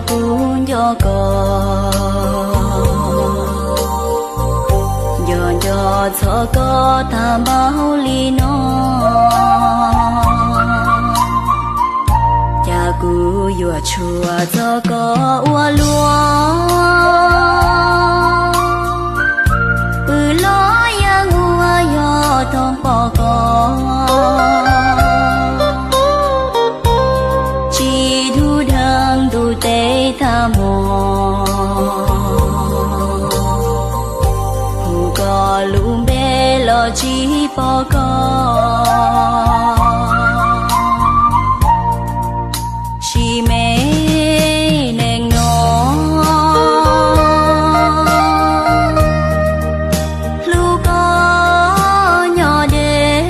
Kuv nco koj, nco nco txog koj tag npaum li no, cas kuv yuav tshuav txog koj ua luaj. Pw los yeej ua yog toog pom koj, tsis dhub dheev ntuj teb tag hmo, hu koj lub npe los tsis pom koj. Sim me neej no, hlub koj nyob deb,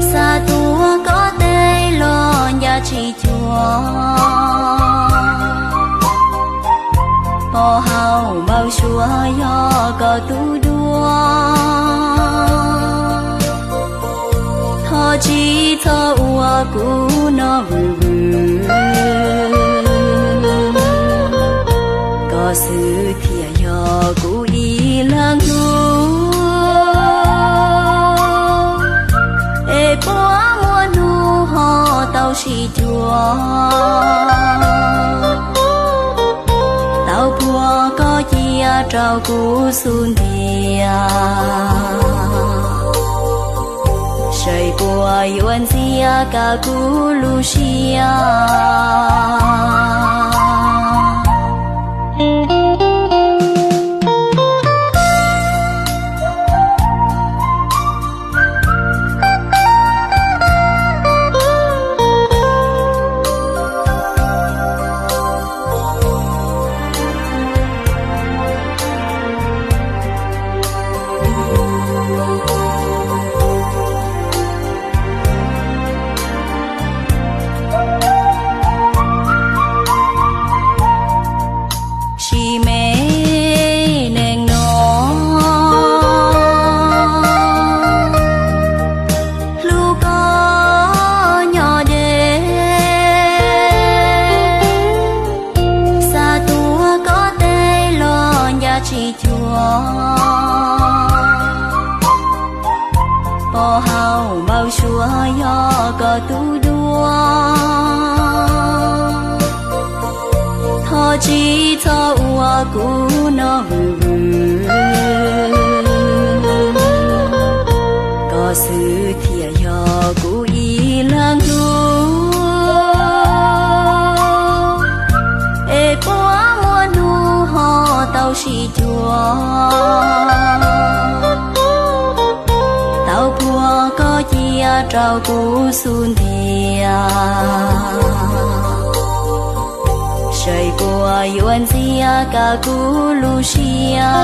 xav tuav koj tes los ncaj tsis cuag, pom hauv npawb suab yog koj tus duab. Thov tsis txhob ua kuv noj vwm vwm, koj xwb thiaj yog kuv ib leeg hlub. Es puas muaj hnub ho tau sib cuag, tau puag koj cia rau kuv xub ntiag, saib puas yuav ntxias kab kuv lub siab. Sim me neej no, hlub koj nyob deb, xav tuav koj tes los ncaj tsis cuag, pom hauv npawb suab yog koj tus duab. Thov tsis txhob ua kuv noj vwm vwm, koj xwb thiaj yog kuv ib leeg hlub. Es puas muaj hnub ho tau sib cuag, tau puag koj cia rau kuv xub ntiag, saib puas yuav ntxias kab kuv lub siab.